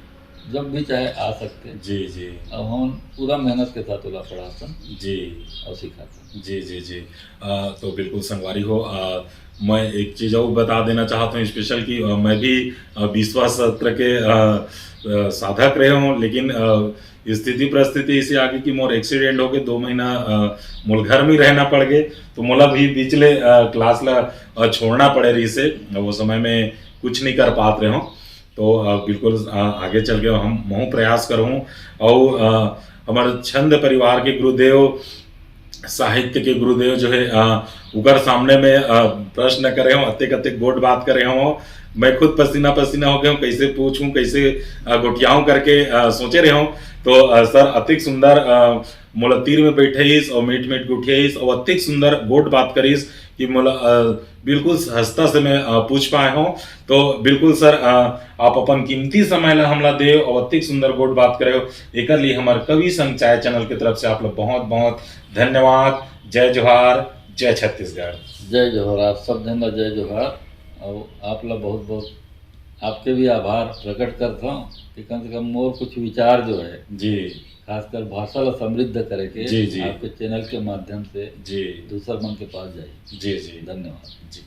जब भी चाहे आ सकते हैं। जी। जी। अब हम पूरा मेहनत के साथ ओला पढ़ातन जी। और सिखातन। जी। जी। जी। अ, तो बिल्कुल संगवारी हो, अ, मैं एक चीज और बता देना चाहता हूँ स्पेशल कि, अ, मैं भी, अ, बीसवाँ सत्र के, अ, अ, साधक रहे हूँ, लेकिन, अ, स्थिति परिस्थिति इसे आगे कि मोर एक्सीडेंट होके दो महीना, अ, मोर घर में रहना पड़ गए, तो मोला भी बीच ले, अ, क्लास ला, अ, छोड़ना पड़े रही से, वो समय में कुछ नहीं कर पात रहे हूँ। तो, अ, बिल्कुल, अ, आगे चल के हम महू प्रयास करहूँ। और, अ, हमारे छंद परिवार के गुरुदेव, साहित्य के गुरुदेव जो है, अ, उकर सामने में, अ, प्रश्न करे हो, अतेक अतेक गोट बात करे हो, मैं खुद पसीना पसीना हो गया हूँ, कैसे पूछूं, कैसे, अ, गोटियाऊं करके, अ, सोचे रहे हो। तो, अ, सर अतिक सुंदर, अ, मोला तीर में बैठे हिस और मीठ मीठ गोठिया हिस और अतिक सुंदर गोट बात करिस कि मोला, अ, बिल्कुल सहजता से मैं, अ, पूछ पाए हूँ। तो बिल्कुल सर, अ, आप अपन कीमती समय ला हमला दे और अतिक सुंदर गोट बात करे हो, एकर लिए हमार कवि संग चाय चैनल की तरफ से आप लोग बहुत बहुत धन्यवाद। जय जोहार, जय छत्तीसगढ़। जय जोहार, आप सब झन ला जय जोहार। और आप ला बहुत बहुत आपके भी आभार प्रकट करता हूँ कि कम से कम मोर कुछ विचार जो है, जी। खासकर भाषा ला समृद्ध करे के, जी, जी। आपके चैनल के माध्यम से जी। दूसर मन के पास जाए। जी, जी। धन्यवाद। जी।